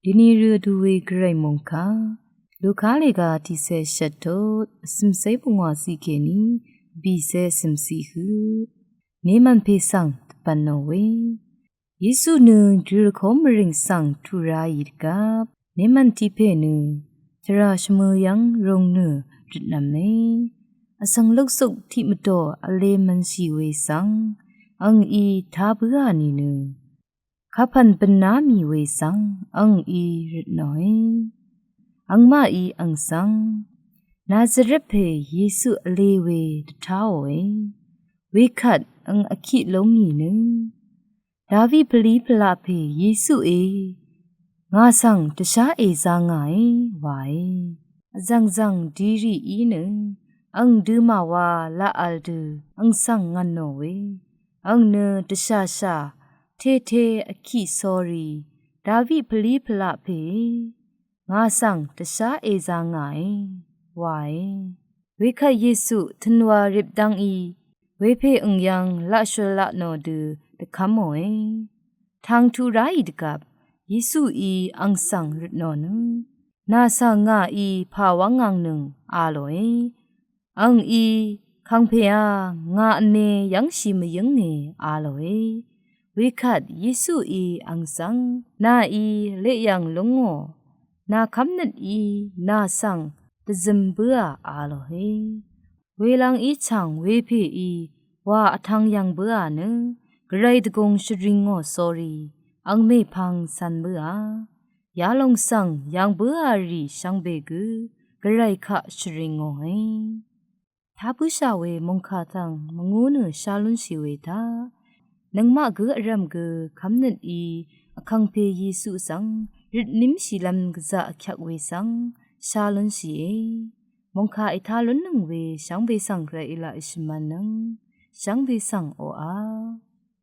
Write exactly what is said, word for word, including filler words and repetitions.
Dini rø vdu we Gvray mòngkà Luka lèga tiqcé shvt tut vsø̀mcé pungwà ciq kèní bìcé vsø̀mciq høq nemàn pè svng dvpv̀n nò we. Yesu nø gø rvkó mvrìng svng tuq ráì dvgvp nemàn tiq pè nø tvrà shvmø̄ yv́ng rūng nø røtnv̄me. Vsvng lukzuk tiq mvdò vle mv̄nshì we svng angí tá bǿà nìnø kapv̀n bv̀ná mì we svng angí røtnòe. Angmaqí ang svng Nazaret pè Yesu vle we dvtáòe. Wekvt ang vkiq lúng nìnø David pvlí pvlaq pè Yesuí ngà svng dvshá èzā ngàe wae. Vzv̀ngzv̀ng dirì í nø ang dø̄mà wa laq vl dø ang svng ngv̀nò we. Ang nø dvshàshà tete vkiq sórí David pvlí pvlaq pè ngà svng dvshá èzā ngàe wae. Wekvt Yesu tø̄nwa rip dv́ngí wepè ø̀ng yv́ng laqshul laq nò dø dvkv́mòe. Tang tuq ráì dvgvp Yesuí ang svng røtnò nø nà svng ngàí pà wv́ng ngàngnøng a lòe. Angí kàngpèá ngà vne yv́ngshì mvyǿnge a lòe. Wekvt Yesuí ang svng nàí leq yv̀ng lúngò nà kv́mnøt í nà svng dvzøm bǿà a lòe. Welv́ng í chv̀ng wepèí wà vtv̄ng yv̀ng bǿà nø Gvray dvgùng shvringò sórí ang mèpvng cv̄n bǿà. Yalòng svng yv̀ng bǿà rì shvngbe gø Gvray kaq shvringòe. Tá bǿshà we mòngkà tvng mvngú nø shá lúnshì we taq nøngmaq gǿ vrv̀m gø kv́mnøt í vkàngpè Yesu svng røtnimshìlv́m gvzà vkyvk we svng shá lúnshìe. Mòngkà ètá lúnnøng we shvngbe svng Gvray èlaq èshvmv̄nnøng shvngbe svng oqà